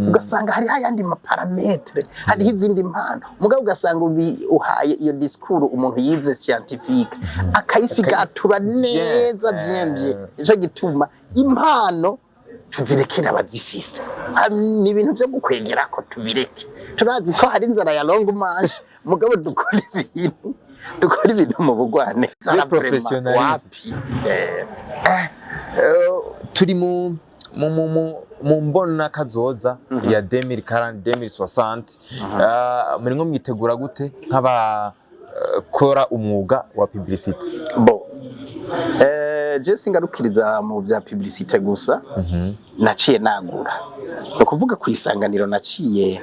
Ugasanga hariho ayandi ma paramètres, hariho izindi mpano, mugabo ugasanga uhaye iyo discours umuntu yize scientifique, akayisigatura neza bien bien. Nico gituma impano tuzirekera abazifise. Ni ibintu vyo gukwegera ko tubireke. Turazi ko hari inzara ya longue marche, mugabo dukora ibintu mu bugwaneza. Professionnalisme. Wapi. Turi mu mbona kazoza ya 2040, 2060. Murimwo mwitegura gute nk'abakora umwuga wa publicité? Bo je singarukiriza mu vya publicité gusa. Naciye nagura, ni ukuvuga ku Isanganiro naciye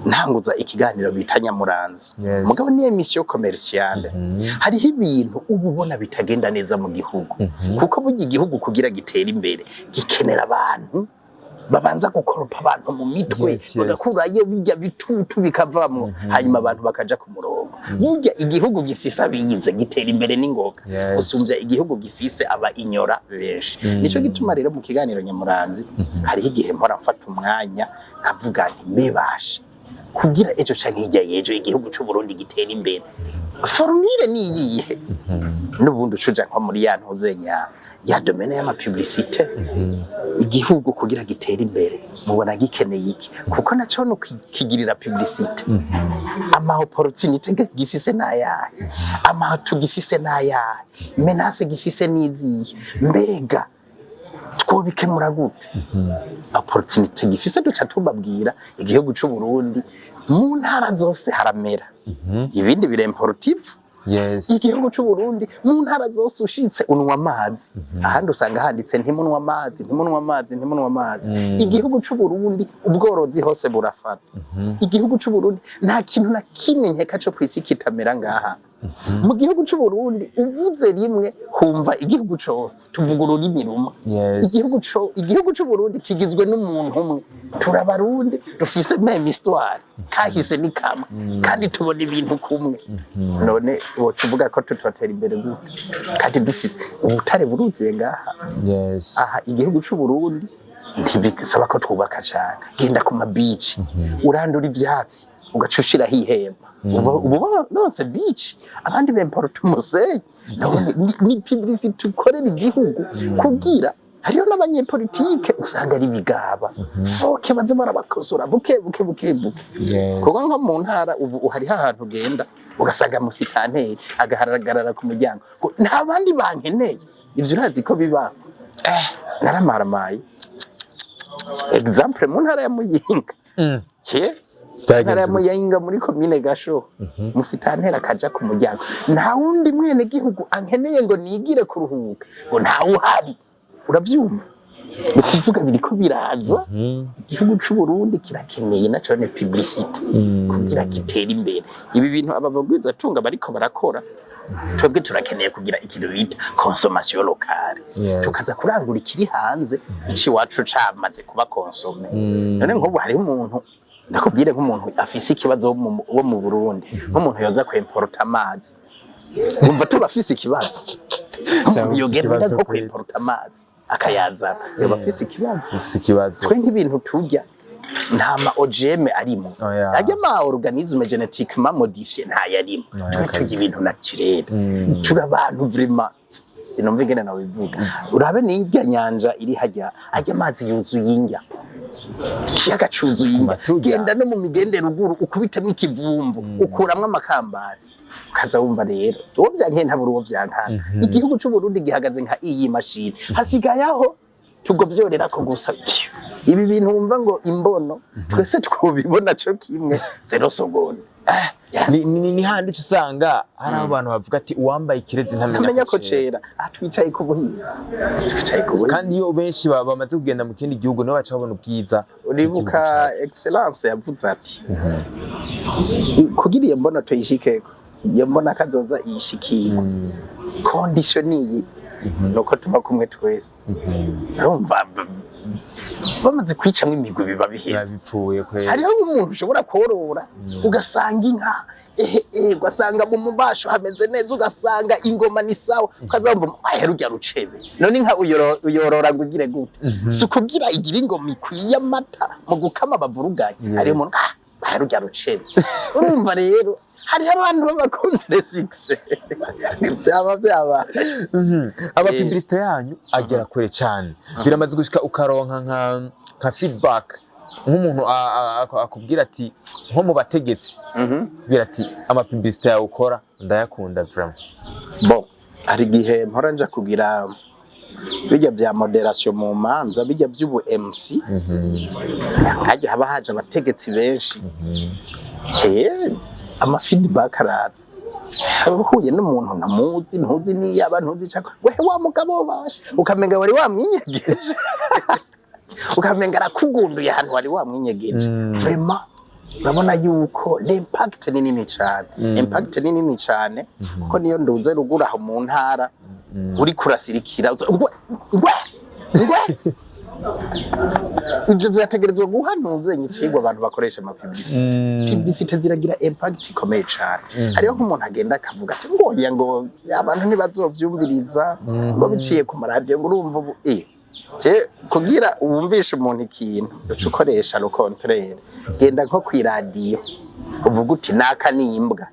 ntanguza ikiganiro bita Nyamuranzi. Mugabo ni émission commerciale. Hariho ibintu uba ubona bitagenda neza mu gihugu, kuko burya igihugu kugira gitere imbere gikenera abantu babanza gukoropa abantu mu mitwe, bagakurayo bijya bitutu bikavamwo, hanyuma abantu bakaja ku murongo. Burya igihugu gifise abize gitera imbere n'ingoga gusumvya igihugu gifise aba inyora benshi. Nico gituma rero mu kiganiro Nyamuranzi hariho igihe mpora mfata umwanya nkavuga nti: "Mbebasha Kugira ejo canke hirya y'ejo igihugu c'u Burundi gitera imbere, formule ni iyihe? N'ubundi ucuja nko muri ya ntuzenya ya domaine y'ama publicité, igihugu kugira gitere imbere mubona gikeneye iki? Kuko naco no kigirira publicité, ama opportunité gifise n'ayahe, amatu gifise n'ayahe, menace gifise n'izihe, mbega twobikemura gute? Opportunité gifise, duca tubabwira: igihugu c'u Burundi mu ntara zose haramera, ibindi biremportive. Igihugu c'u Burundi mu ntara zose ushitse unwa amazi, ahandi usanga handitse ntimunwa amazi, ntimunwa amazi, ntimunwa amazi. Igihugu c'u Burundi ubworozi hose burafata. Igihugu c'u Burundi nta kintu na kimwe nkeka co kwisi kitamera ngaha. Mu gihugu c'u Burundi uvuze rimwe humva igihugu cose, tuvuga ururimi rumwe. Igihugu c'u Burundi kigizwe n'umuntu umwe, turabarundi, dufise même histoire, kahise ni kamwe, kandi tubona ibintu kumwe. None woca uvuga ko tutotera imbere gute kandi dufise ubutare buruzuye ngaha? Aha igihugu c'u Burundi ntibisaba ko twubaka cane. Genda ku ma beach, urandura ivyatsi, ugaca ushiraho ihema, ubu nonse beach, abandi bemporta umusenyi. None ni publicité ukorera igihugu, kugira hariho n'abanyepolitike usanga ari bigaba foke, baze barabakosora buke buke buke buke. Kuko nko mu ntara ubu hariho ahantu ugenda ugasanga musitanteri agahagarara ku muryango ngo nta bandi bankeneye. Ivyo urazi ko biba? Naramaramaye. Exemple, mu ntara ya Muyinga, ke ntara ya Byagenze gute? Muyinga muri komine Gasho, musitanteri akaja ku muryango: nta wundi mwene gihugu ankeneye ngo nigire kuruhuka, ngo ntawe uhari. Uravyumva? Ni ukuvuga biriko biraza. Igihugu c'u Burundi kirakeneye naco ni publicité kugira gitere imbere. Ibi bintu aba bagwizatunga bariko barakora, twebwe turakeneye kugira ikintu bita consommation locale, tukaza kurangura ikiri hanze ici iwacu camaze kuba consommé. None nk'ubu hariho umuntu, ndakubwire, nk'umuntu afise ikibazo wo mu Burundi, nk'umuntu yoza kwemporota amazi, wumva tuba afise ikibazo? Nk'umuntu ufise yogenda ikibazo nko kweli. kwemporota amazi akayazana, yoba afise ikibazo. Ufise ikibazo. Twe nk'ibintu turya nta ma OGM arimo, Oya. ajya ma organisme génétiquement modifié ntayarimo. Oya, Twe turya kabisa. ibintu naturel. Turi abantu vraiment, sinumva ingene nabivuga. Urabe n'irya nyanja iri hajya, ajya amazi yuzuye indya, ikiyaga cuzuye indya. Maturya. Genda no mu migende ruguru ukubitemo ikivumvu, ukuramwo amakambari, ukaza wumva rero uwo vyankiye ntabura uwo vyankana. Igihugu c'u Burundi gihagaze nka iyi mashini, hasigaye aho tugovyorerako gusa. Ibi bintu wumva ngo imbono, twese twobibona co kimwe, zéro seconde. Ni handi uca usanga hari aho abantu bavuga ati uwambaye ikirezi ntamenya ntamenya ko ko cera. Aha twicaye ku buhinga, twicaye ku buhinga. Kandi iyo benshi bamaze kugenda mu kindi gihugu nibo baca babona ubwiza Uribuka bw'igihugu cacu. Excellence yavuze ati kugira iyo mbono tuyishikeko, iyo mbona kazoza iyishikirwa, condition niyi, nuko tuba kumwe twese. Urumva bamaze kwicamwo imigwi, biba Biba biheze. bipfuye kweli. Hariho nk'umuntu ushobora korora, ugasanga inka ehe ehe, ugasanga mu mubasho hameze neza, ugasanga ingoma ni sawa, ukazumva ahe rujya rucebe. None inka uyorora ngo igire gute? Si ukugira igire ingoma ikwiye, amata mu gukama bavuruganye. Hariho umuntu ahe rujya rucebe. Urumva rero hariho abantu b'aba contre succès, byaba byaba. Aba publicité yanyu agera kure cyane. Biramaze gushika ukaronka nka feedback, nk'umuntu akubwira ati nko mu bategetsi, bwira ati ama publicité yawe ukora ndayakunda vraiment? Bon, hari igihe mpora nja kugira bijya bya modération mu manza, bijya by'ubu MC, hajya haba haje abategetsi benshi. Ama feedback araza, uhuye n'umuntu ntamuzi, ntuzi niyaba ntuzi cyangwa wehe wa mugabo bashe, ukamenga wari wamwinyegeje, ukamenga arakugunduye ahantu wari wamwinyegeje. Vraiment urabona yuko l'impact ni nini cyane. Impact ni nini cyane, kuko niyo nduze ruguru aho mu ntara, uri kurasirikira ngwe ngwe ngwe. Ivyo vyategerezwa guhanuza icigwa abantu bakoresha ama publicité. Publicité ziragira impact ikomeye cane. Hariho nk'umuntu agenda akavuga ati ngo oya, ngo abantu ntibazovyumviriza, ngo biciye ku maradiyo, ngo urumva ubu. Je kugira wumvishe umuntu ikintu, uca ukoresha le contraire. Genda nko kw'iradiyo, uvuga uti naka nimbwa,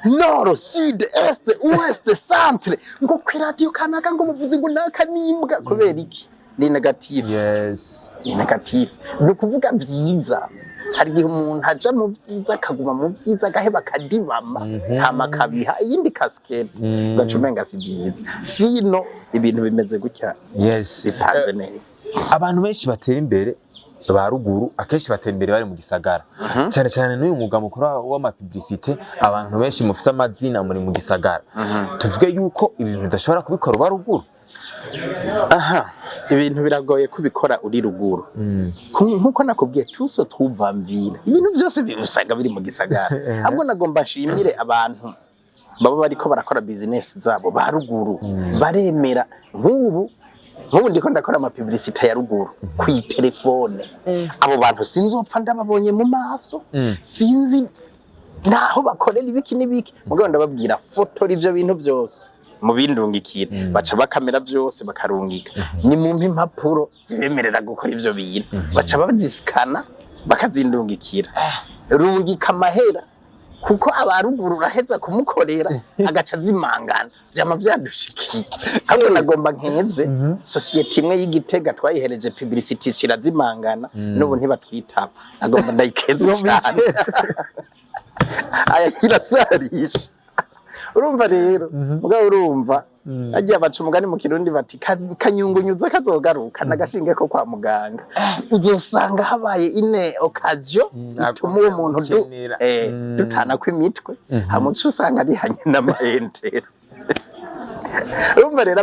nord, sud, est, ouest, centre, ngo kw'iradiyo kanaka ngo muvuze ngo naka nimbwa. Kubera iki? Ni négatif. Ni négatif, ni ukuvuga vyiza. Hari igihe umuntu aja mu vyiza, akaguma mu vyiza, agaheba, akadibama, hama akabiha iyindi casquette, ugaca umenga si vyiza. Sino ibintu bimeze gutya, bipanze neza. Abantu benshi batera imbere ba ruguru, akenshi batera imbere bari mu gisagara, cyane cyane n'uyu mwuga mukuru w'ama publicité. Abantu benshi mufise amazina muri mu gisagara. Tuvuge yuko ibintu udashobora kubikora uba ruguru? Aha, ibintu biragoye kubikora uri ruguru. Nkuko nakubwiye, tuso twuvamvira ibintu byose usanga biri mu gisagara. Ahubwo nagomba nshimire abantu baba bariko barakora business zabo ba ruguru, baremera. Nk'ubu ndiko ndakora ama publicité ya ruguru kw'itelefone. Abo bantu sinzopfa ndababonye mu maso, sinzi naho bakorera ibiki n'ibiki, mugabo ndababwira: fotora ivyo bintu byose mubindungikira. Baca bakamera byose bakarungika. Ni mumpe impapuro zibemerera gukora ivyo bintu. Baca bazisikana, bakazindungikira. Rungika amahera, kuko abaruguru uraheza kumukorera agaca azimangana. Vyama vyadushikiye. Ahubwo nagomba nkeze société imwe y'Igitega twayihereje publicité, irazimangana, n'ubu ntibatwitaba. Nagomba ndayikeze cane, aya irasarisha. Urumva rero, mugabo urumva hagiye baca umugani mu Kirundi bati: "Kanyungunyuza kazogaruka n'agashinge ko kwa muganga." Uzosanga habaye une occasion ituma uwo muntu Agukenera. dutana kw'imitwe, hama uca usanga arihanye n'amaentera. Urumva rero,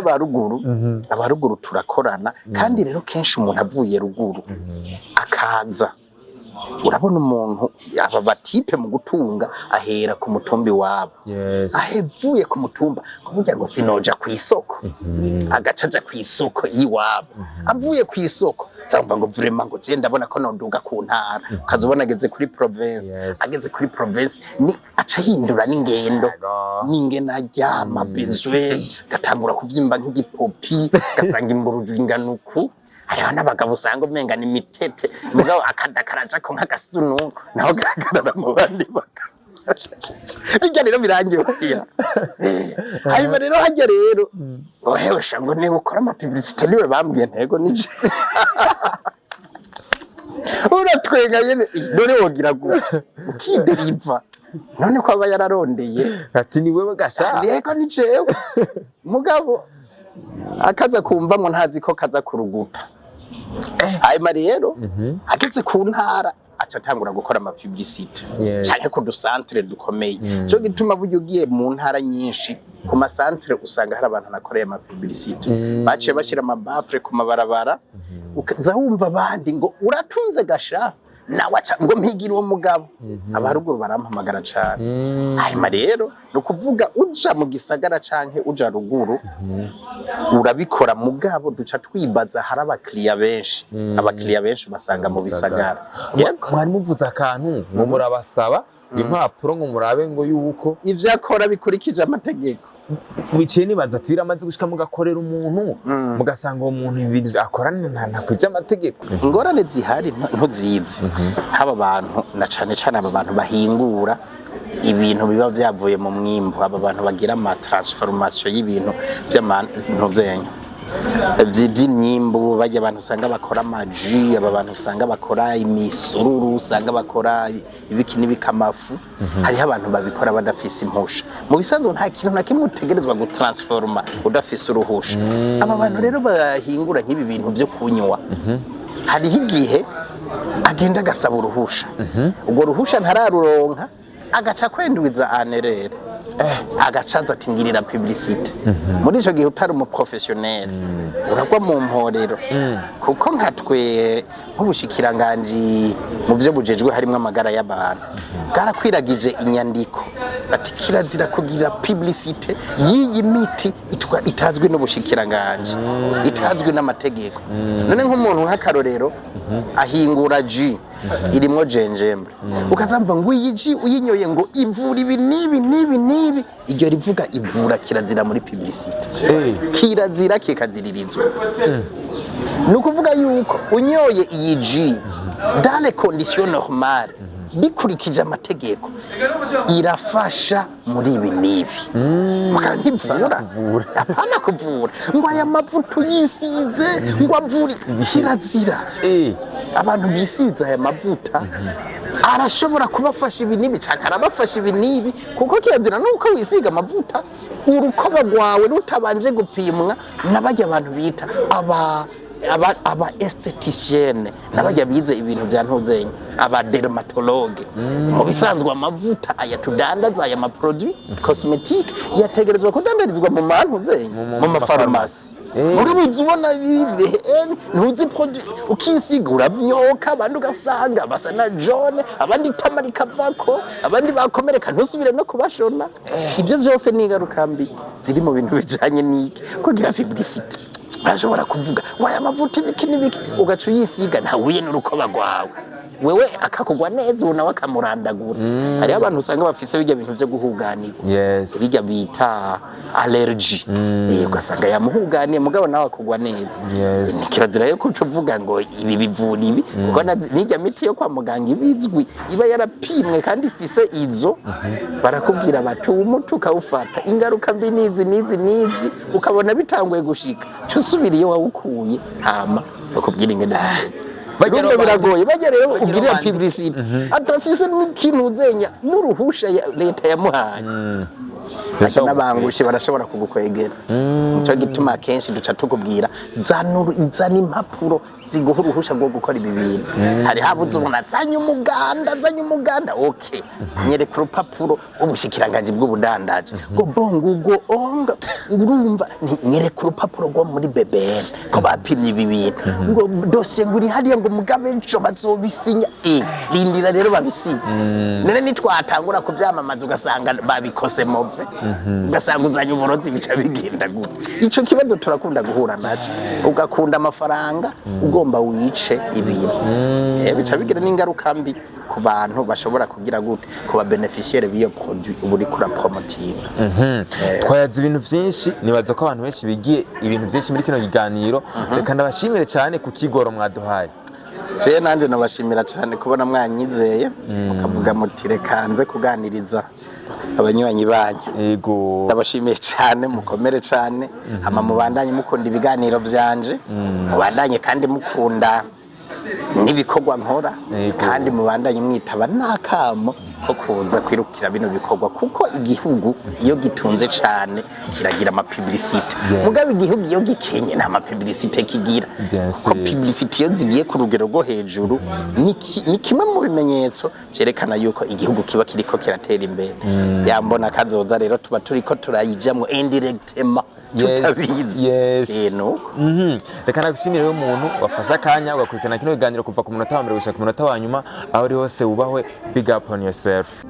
abaruguru turakorana. Kandi rero kenshi umuntu avuye ruguru akaza, urabona umuntu aba ba type mu gutunga ahera ku mutumbi wabo. Ahevuye ku mutumba, kuburya ngo sinoja ku isoko, agaca aja ku isoko y'iwabo. Avuye ku isoko, zamva ngo vraiment, ngo je ndabona ko noduga ku ntara, ukaza ubona ageze kuri province. Ageze kuri province ni aca ahindura n'ingendo, n'ingene aryama bezwe, gatangura kuvyimba nk'igipopi, gasanga imburuju ingana uku. Hariho n'abagabo usanga umenga ni mitete, mugabo akada karajako nk'agasunu, naho gahagarara mu bandi bagabo. Bijya rero birangyohera. Hanyuma rero hajya rero ohewesha ngo niba ukora ama publicité, niwe bambwiye ntego nije. Uratwenga nyene, none wogira gutya ukideriva, none ko aba yararondeye. Ati ni wewe gasha. Yego, ni jewe. Mugabo akaza kumvamwo ntazi ko kaza kuruguta. Hanyuma rero ageze ku ntara, aca atangura gukora ama publicité canke ku du centre dukomeye. Cyo gituma burya ugiye mu ntara nyinshi, ku ma centre, usanga hari abantu nakoreye ama publicité. Baciye bashyira ama baffles ku mabarabara, ukaza wumva abandi ngo uratunze gasha, nawe aca ngo mpigira uwo mugabo. Abaruguru barampamagara cane. Hanyuma rero ni ukuvuga uja mu gisagara canke uja ruguru urabikora, mugabo duca twibaza hari abakiriya benshi. Abakiriya benshi basanga mu bisagara. Yego. Mwari muvuze akantu ngo murabasaba ngo impapuro, ngo murabe ngo yuko ivyo akora bikurikije amategeko. Wiciye nibaza ati biramaze gushika mugakorera umuntu, mugasanga uwo muntu ibintu akora ntakwije amategeko? Ingorane zihari ntuzizi. Haba abantu, na cane cane aba bantu bahingura ibintu biba vyavuye mu mwimbu, aba bantu bagira ama transformation y'ibintu vy'amantu vyenyu vy'imyimbu, barya abantu usanga bakora ama jus, aba bantu usanga bakora imisururu, usanga bakora ibiki n'ibikamafu. Hariho abantu babikora badafise impusha. Mu bisanzwe nta kintu na kimwe utegerezwa gutransforma udafise uruhusha. Aba bantu rero bahingura nk'ibi bintu vyo kunywa, hariho igihe agenda agasaba uruhusha, urwo ruhusha ntararuronka, agaca kwendwiza anerere, agaca aza ati ngirira publicité. Muri ico gihe utari umu professionnel uragwa mu mporero, kuko nka twe nk'ubushikiranganji mu vyo bujejwe harimwo amagara y'abantu, bwarakwiragije inyandiko ati kirazira kugira publicité y'iyi miti itazwi n'ubushikiranganji, itazwi n'amategeko. None nk'umuntu, nk'akarorero, ahingura jus. Irimwo gingembre, ukazamva ngo iyi jus uyinyoye ngo ivura ibi n'ibi n'ibi n'ibi. Iryo rivuga ivura kirazira muri publicité. Kirazira, kikaziririzwa. Ni ukuvuga yuko unyoye iyi jus dans les conditions normales, bikurikije amategeko, irafasha muri ibi n'ibi. Mugabo ntivura. Kuvura. Apana kuvura ngo aya mavuta uyisize ngo avure, kirazira. Abantu bisize aya mavuta arashobora kubafasha ibi n'ibi cyane, arabafasha ibi n'ibi, kuko kirazira nuko wisiga amavuta urukoba rwawe rutabanje gupimwa n'abajya abantu bita aba esthéticienne, n'abajya bize ibintu bya ntuzenya, aba dermatologue. Mu bisanzwe amavuta aya tudandaza, aya ma produit cosmétique, yategerezwa kudandarizwa mu mantuzenya, mu mafarumasi. Muri buzi ubona ibihe ntuzi produit, ukisigura myoka, abandi ugasanga basa na jaune, abandi itama rikavako, abandi bakomereka ntusubire no kubashona. Ibyo byose ni ingaruka mbi ziri mu bintu bijanye n'iki kugira publicité. Urashobora kuvuga ngo aya mavuta ibiki n'ibiki, ugaca uyisiga ntahuye n'urukoba rwawe, wewe akakugwa neza, ubu nawe akamurandagura. Hariho abantu usanga bafise bijya bintu vyo guhuganirwa, bijya bita allergie. Ugasanga yamuhuganiye, mugabo nawe akugwa neza. Kirazira yo kuca uvuga ngo ibi bivura ibi, kuko n'ijya miti yo kwa muganga ibizwi, iba yarapimwe kandi ifise izo. Barakubwira bati uwo muti ukawufata, ingaruka mbi nizi nizi nizi. Ukabona bitanguye gushika, ca usubira iyo wawukuye, hama bakubwira ingene bimeze. Bagera Urumva biragoye bajya rero bagera ugirira publicité atafise n'ikintu uzenya n'uruhusha leta yamuhaye. Birashobora. N'abangushe barashobora kugukwegera. Nico gituma akenshi duca tukubwira zana impapuro ziguha uruhusha rwo gukora ibi bintu. Hari habuze umuntu azanye umuganda, azanye umuganda, okay, nyereka urupapuro rw'ubushikiranganji bw'ubudandaji ngo bongo ubwo onga urumva nyereka urupapuro rwo muri BBN ko bapimye ibi bintu, ngo dosiye ngo uri hariya, ngo mugabe ejo bazobisinya. Rindira rero babisinya. None nitwatangura kubyamamaza ugasanga babikose move, ugasanga uzanye uburozi, bica bigenda gute? Ico kibazo turakunda guhura naco. Ugakunda amafaranga, ugomba wice ibintu. Bica bigira n'ingaruka mbi ku bantu bashobora kugira gute, ku ba bénéficiaire b'iyo produit uba uriko urapromotinga. Twayaze ibintu byinshi, nibaza ko abantu benshi bigiye ibintu byinshi muri kino kiganiro. Reka ndabashimire cyane ku kigoro mwaduhaye. Jewe nanje nabashimira cyane kubona mwanyizeye, mukavuga muti reka nze kuganiriza abanywanyi banyu. Ndabashimiye cyane, mukomere cyane, hama mubandanye mukunda ibiganiro byanje, mubandanye kandi mukunda n'ibikorwa nkora, kandi mubandanye mwitaba n'akamo ko kuza kwirukira bino bikorwa, kuko igihugu iyo gitunze cyane kiragira ama publicité. Mugabo igihugu iyo gikenye nta ma publicité kigira. Bien Ko sûr. publicité iyo zigiye ku rugero rwo hejuru ni kimwe mu bimenyetso vyerekana yuko igihugu kiba kiriko kiratera imbere. Yambona kazoza rero tuba turiko turayijamwo indirectement tutabizi. Nuko. Reka nagushimire rero umuntu wafashe akanya ugakurikirana kino kiganiro kuva ku munota wa mbere gushika ku munota wa nyuma. Aho uri hose wubahwe, big up on yourself.